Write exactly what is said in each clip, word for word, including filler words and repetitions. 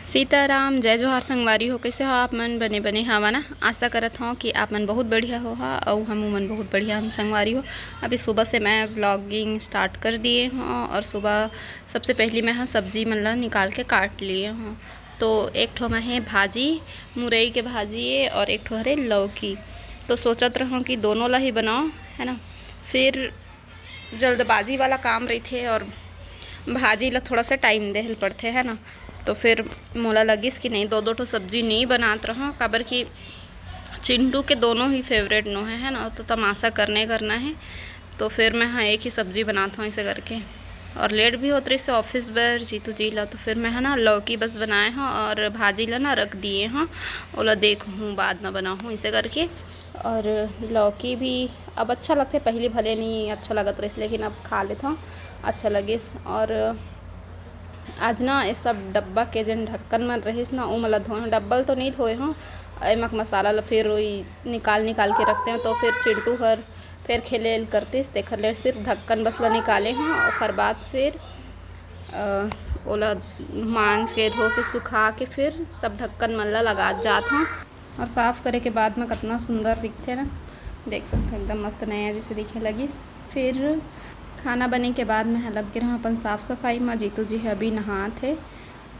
सीताराम, जय जोहार संगवारी हो। कइसे हो आप मन? बने बने हवा ना? आशा करत हौं कि आप मन बहुत बढ़िया होहा अउ हमू मन बहुत बढ़िया हन संगवारी हो। अभी सुबह से मैं vlogging start कर दिए हौं और सुबह सबसे पहली मैं ह सब्जी मन ला निकाल के काट लिए हौं। तो एक ठो में हे भाजी, मुरई के भाजी ए, और एक ठो हरे लौकी। तो सोचत रहौं कि दोनों ला ही बनाओ, है ना। फिर जल्दबाजी वाला काम रहिथे और भाजी ला थोड़ा सा time देहल पड़थे, है ना। तो फिर मोला लगिस कि नहीं, दो दो ठो सब्जी नहीं बनात रहौं, काबर कि चिंटू के दोनों ही favourite नो हे, है ना, तो तमाशा करने करना हे। तो फिर मैं ह एक ही सब्जी बनात हौं इसे करके, और late भी होत रहिस हे office बर जीतू जी ला, तो फिर मैं ह ना लौकी बस बनाए हौं और भाजी ला ना रख दिए हौं, ओला देखहूँ बाद में बनाहूँ इसे करके। और लौकी भी अब अच्छा लगथे, पहली भले नहीं अच्छा लगत रहिस, लेकिन अब खा लेथौं, अच्छा लगिस। और आज ना ये सब डब्बा के जेन ढक्कन मन रहिस ना, ओ मन ला धोए हौं। डब्बा ल तो नहीं धोए हौं, एमा के मसाला ला फिर वही निकाल निकाल के रखते हौं, तो फिर चिंटू हर फिर खेले ल करतिस, तेखर ले सिर्फ ढक्कन बस ला निकाले हौं। ओखर बाद फिर अ, ओला मांज के, धो के, सुखा के फिर सब ढक्कन मन ला लगात जात हौं। और साफ करे के बाद में कतना सुंदर दिखथे ना, देख सकथो, एकदम मस्त नया जैसे दिखे लगिस। फिर खाना बने के बाद में ह लग गे रहौं अपन साफ सफाई में। जीतू जी ह अभी नहात हे,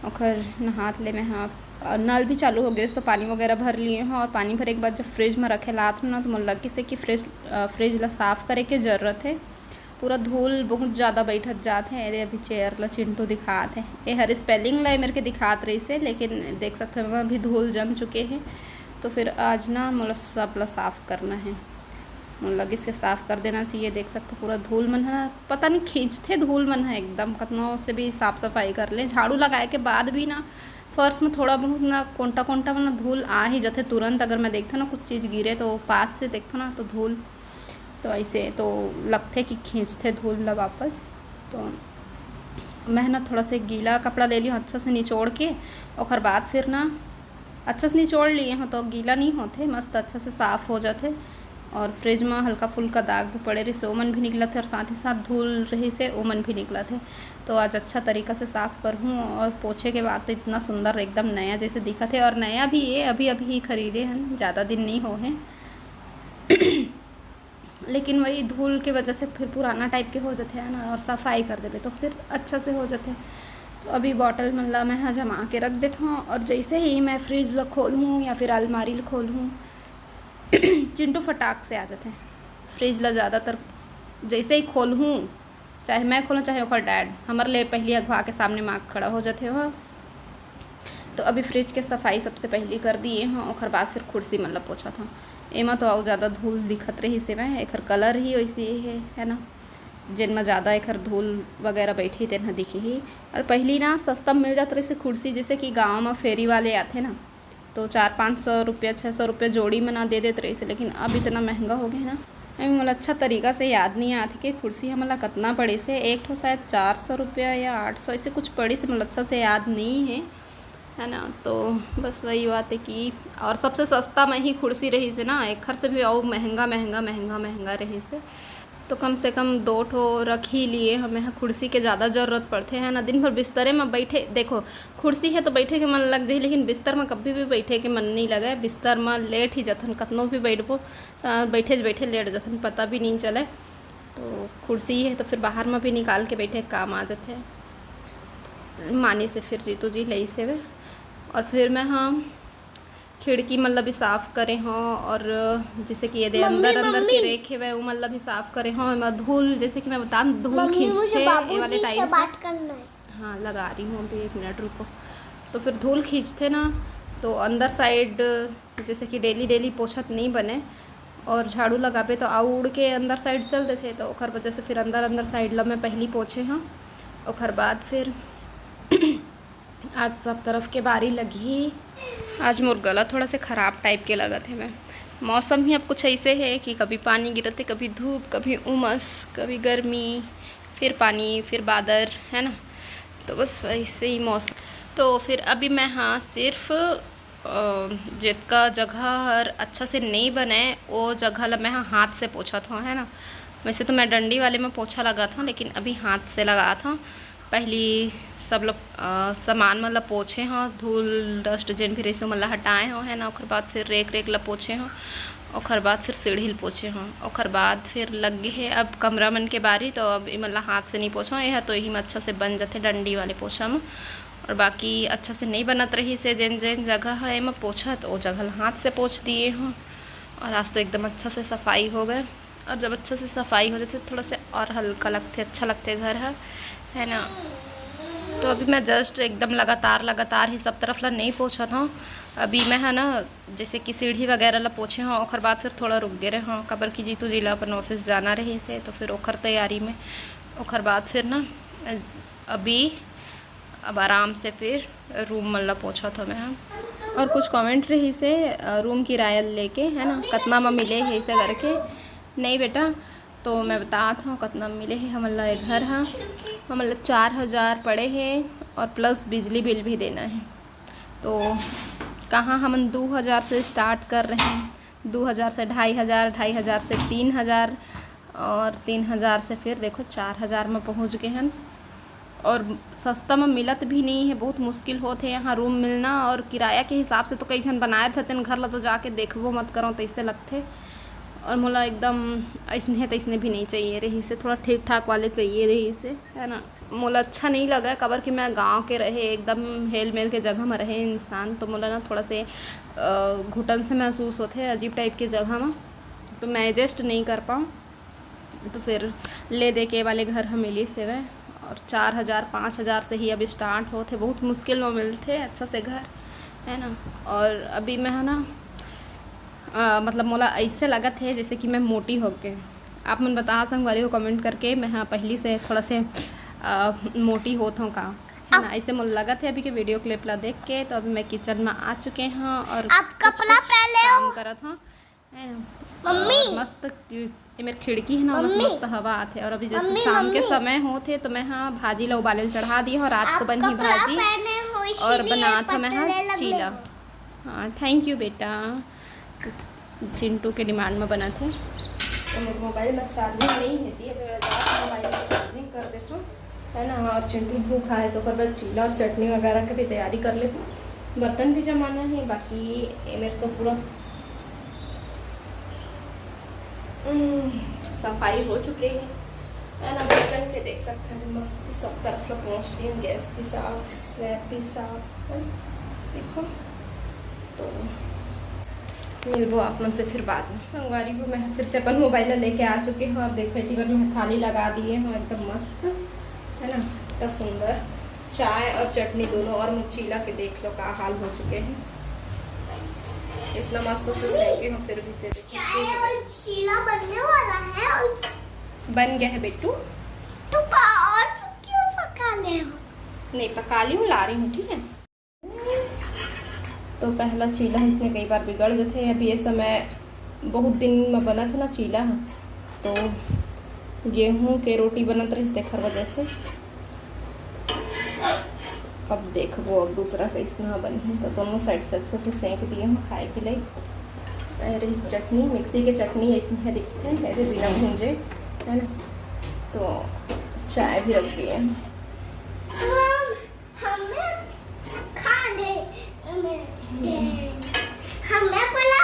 ओखर नहात ले मैं ह, और नल भी चालू हो गे, तो पानी वगैरह भर लिए हौं। और पानी भरे के बाद जब fridge में रखे लात हौं ना, तो मोला लगिस हे कि fridge, अ, fridge ला साफ करे के जरूरत हे। पूरा धूल बहुत ज़्यादा बैठत जात हे। एदे अभी chair ला चिंटू दिखात हे, ए हर spelling ला ए मेर के दिखात रहिस हे, लेकिन देख सकथो एमा भी धूल जम चुके हे। तो फिर आज ना मोला सब ला साफ करना हे, मोला लगिस के साफ कर देना चाहिए। देख सकथो पूरा धूल मन ह, पता नहीं खींचथे धूल मन ह एकदम, कतनो से भी साफ सफाई कर ले। झाड़ू लगाए के बाद भी ना फर्श में थोड़ा बहुत ना कोंटा कोंटा में ना धूल आ ही जाथे तुरंत। अगर मैं देखथों ना कुछ चीज़ गिरे तो पास से देखथों ना तो धूल तो ऐसे तो लगथे कि खींचथे धूल ला वापस। तो मैं ना थोड़ा से गीला कपड़ा ले ली हूँ, अच्छा से निचोड़ के, ओकर बाद फिर ना अच्छा से निचोड़ लिए हूँ तो गीला नहीं होथे, मस्त अच्छा से साफ हो जाथे। और fridge में हल्का फुल्का दाग भी पड़े रहिस हे, ओमन भी निकलत हे, और साथ ही साथ धूल रहिस हे, ओमन भी निकलत हे। तो आज अच्छा तरीका से साफ करहूँ, और पोछे के बाद तो इतना सुंदर एकदम नया जैसे दिखत हे। और नया भी ये अभी अभी ही खरीदे हन, ज़्यादा दिन नहीं हो हे। लेकिन वही धूल के वजह से फिर पुराना type के हो जाथे, है ना, और सफाई कर देबे तो फिर अच्छा से हो जाथे। तो अभी bottle मन ला मैं ह जमा के रख देथौं, और जैसे ही मैं fridge ला खोलहूँ या फिर अलमारी ला खोलहूँ, चिंटू फटाक से आ जाथे। Fridge ला ज़्यादातर जैसे ही खोलहूँ, चाहे मैं खोलूँ चाहे ओकर dad, हमर ले पहली अगवा के सामने में आके खड़ा हो जाथे ओह। तो अभी fridge के सफाई सबसे पहली कर दिए हौं, ओकर बाद फिर कुर्सी मन ला पोछत हौं। एमा तो अउ ज़्यादा धूल दिखत रहिस हे, मैं एकर colour ही वैसे हे, है ना, जेन में ज़्यादा एकर धूल वगैरह बैठी तेन ह दिखे ही। और पहली ना सस्ता में मिल जात रहिस हे कुर्सी, जैसे कि गाँव में फेरी वाले आथे ना, तो चार पाँच सौ रुपया, छः सौ रुपया जोड़ी में ना दे देत रहिस हे, लेकिन अब इतना महंगा हो गया है ना। अभी मोला अच्छा तरीका से याद नहीं आत हे कि कुर्सी हमन ला कतना पड़िस हे, एक ठो शायद चार सौ रुपया या आठ सौ ऐसे कुछ पड़िस हे, मोला अच्छा से याद नहीं है, है ना। तो बस वही बात है कि और सबसे सस्ता में ही कुर्सी रहिस हे ना, एखर से भी और महंगा महंगा महंगा महंगा रहिस हे। तो कम से कम दो ठो रख ही लिए हमें, हाँ, कुर्सी के ज़्यादा ज़रूरत पड़थे, है ना। दिन भर बिस्तरे में बैठे, देखो, कुर्सी है तो बैठे के मन लग जाही, लेकिन बिस्तर में कभी भी बैठे के मन नहीं लगे। बिस्तर में लेट ही जथन, कतनो भी बैठबो, त बैठे ज बैठे लेट जथन, पता भी नहीं चले। तो कुर्सी है तो फिर बाहर में भी निकाल के बैठे काम आ जाथे। मानी से फिर जीतू जी लई से वे। और फिर मैं, हाँ, खिड़की मन ला भी साफ करे हौं, और जैसे कि ये दे मम्मी, अंदर, अंदर के मम्मी। रेक हेवय, उमन ला भी साफ करे हौं। एमा धूल, जैसे कि मैं बतान, धूल मम्मी, मुझे खींचथे, ये वाले बाबूजी से time से। बात करना है। हाँ, लगा रही हूँ अभी, एक मिनट रुको। तो फिर धूल खींचथे ना, तो अंदर side जैसे कि daily, daily पोछत नहीं बने, और झाड़ू लगाबे तो आऊ उड़ के अंदर side चल देथे, तो ओकर वजह से फिर अंदर, अंदर side ला मैं पहली पोछे हौं, ओकर बाद फिर आज सब तरफ के बारी लगही। आज मोर गला थोड़ा से खराब type के लगत हे। मैं, मौसम ही अब कुछ ऐसे है कि कभी पानी गिरत हे, कभी धूप, कभी उमस, कभी गर्मी, फिर पानी, फिर बादर, है ना। तो बस वैसे ही मौसम। तो फिर अभी मैं, हाँ, सिर्फ, अ, जितका जगह हर अच्छा से नहीं बने, वो जगह ला मैं, हाँ, हाथ से पोछत हौं, है ना। वैसे तो मैं डंडी वाले में पोछा लगात हौं, लेकिन अभी हाथ से लगात हौं। पहली सब ल अ, सामान मन ल पोछे हों, धूल डस्ट जेन भी रहिस ओमन ल हटाए हों, है ना। ओखर बाद फिर रेक रेक ल पोछे हों, ओखर बाद फिर सीढ़ी ल पोछे हों, ओखर बाद फिर लग गे हे अब कमरा मन के बारी। तो अब एमन ल हाथ से नहीं पोछों, एह तो एही म अच्छा से बन जथे डंडी वाले पोछा म। और बाकी अच्छा से नहीं बनत रहिस हे, जेन जेन जगह ह एमा पोछा तो ओ जगह ल हाथ से पोछ दिए हों। और आज तो एकदम अच्छा से सफाई हो गए। और जब अच्छा से सफाई हो जाथे तो थोड़ा से और हल्का लगथे, अच्छा लगथे घर ह, है ना। तो अभी मैं जस्ट एकदम लगातार लगातार ही सब तरफ ला नहीं पोछत हूँ। अभी मैं है ना, जैसे कि सीढ़ी वगैरह ला पोछे हूँ, ओखर बाद फिर थोड़ा रुक गे रहे हूँ, काबर कि जीतू जी ला अपन ऑफिस जाना रहिस हे, तो फिर ओखर तैयारी में, ओखर बाद फिर ना अभी अब आराम से फिर रूम मन ला पोछत हूँ मैं ह। और कुछ कमेंट रहिस हे अ, रूम किराया लेके, है ना, कतना म मिले हे ऐसे करके। नहीं बेटा, तो मैं बतात हूँ कतना म मिले हे हमन ला ये घर ह। हमन ला चार हजार पड़े हे और प्लस बिजली बिल भी देना है। तो कहाँ हमन दू हजार से स्टार्ट कर रहे हैं, दू हजार से ढाई हजार, ढाई हजार से तीन हजार और तीन हजार से फिर देखो चार हजार में पहुँच गए हन। और सस्ता में मिलत भी नहीं है, बहुत मुश्किल होत है यहाँ रूम मिलना। और किराया के हिसाब से तो कई झन बनाए रहते हैं घर ला, तो जाके देखबो मत करो, तैसे लगथे। और मोला एकदम ऐसने तैसने भी नहीं चाहिए रहिस हे, थोड़ा ठीक ठाक वाले चाहिए रहिस हे, है ना। मोला अच्छा नहीं लगा, काबर कि मैं गाँव के रहे, एकदम हेल मेल के जगह में रहे इंसान, तो मोला ना थोड़ा से अ, घुटन से महसूस होथे अजीब टाइप के जगह में, तो मैं एडजस्ट नहीं कर पाऊँ। तो फिर ले दे के वाले घर हम मिलिस हेवय। और चार हजार पाँच हजार से ही अब स्टार्ट होत हे, बहुत मुश्किल में मिलथे अच्छा से घर, है ना। और अभी मैं है ना अ, मतलब मोला ऐसे लगत हे जैसे कि मैं मोटी हो गए। आप मन बता संगवारी हो कमेंट करके, मैं हाँ पहली से थोड़ा से अ, मोटी होत हूँ का, है ना, ऐसे मोला लगत हे अभी के वीडियो क्लिप ला देख के। तो अभी मैं किचन में आ चुके हूँ और आप कुछ, कपड़ा कुछ पहले काम हो। करत हूँ, है ना। मम्मी। और मस्त कि-, ये मेर खिड़की है ना, मस्त, मम्मी। मस्त हवा आथे। और अभी जैसे मम्मी, शाम के मम्मी। समय होत हे तो मैं हाँ भाजी ला उबाले ल चढ़ा दी हूँ, रात को आप बनही कपड़ा भाजी। पहने हो, और इसीलिए बनात हूँ मैं हाँ पतले लग रहे चीला। हो। हाँ, थैंक यू बेटा। तो चिंटू के डिमांड में बनत हे। तो मेरे मोबाइल में चार्जिंग नहीं है जी, अभी मैं जाके मोबाइल में चार्जिंग कर देता हूँ, है ना। और चिंटू भूखा है तो ओकर बाद चीला और चटनी वगैरह की भी तैयारी कर लेती हूँ। बर्तन भी जमाना है, बाकी ये मेरे को पूरा हम्म, सफाई हो चुके हे, है ना। किचन के देख सकते हैं, मस्त सब तरफ ला पोंछ दी हूँ, गैस भी साफ, स्लैब भी साफ, है। देखो, तो मिलबो आप मन से फिर बाद में। संगवारी हो, मैं फिर से अपन मोबाइल ला लेके आ चुके हूँ। अब देखो, इतनी बार मैं थाली लगा दिए हूँ, एकदम मस्त, है ना, इतना सुंदर। चाय और चटनी दोनों, और मोर चीला के देख लो का हाल हो चुके हैं। इतना मस्त से सेके हूँ, फिर भी से देखो। चाय और चीला बनने वाला है और बन गया है बेटू। तो पा-, और क्यों पका ले हो? नहीं पका ली हूँ, ला रही हूँ, ठीक है। तो पहला चीला इसने कई बार बिगड़ जथे। अभी ये समय बहुत दिन में बनत हे ना चीला ह, तो गेहूं के रोटी बनत रहिस, तेखर वजह से। अब देखबो अब दूसरा कइसना बनही। तो दोनों साइड से अच्छा से सेंक दिए हूँ खाए के लिए। ए रहिस चटनी, मिक्सी के चटनी ऐसने दिखथे, ऐसे बिना भूंजे, है ना। तो चाय भी रख दिए हैं। तो हम, हमने खा ले, हमने पहला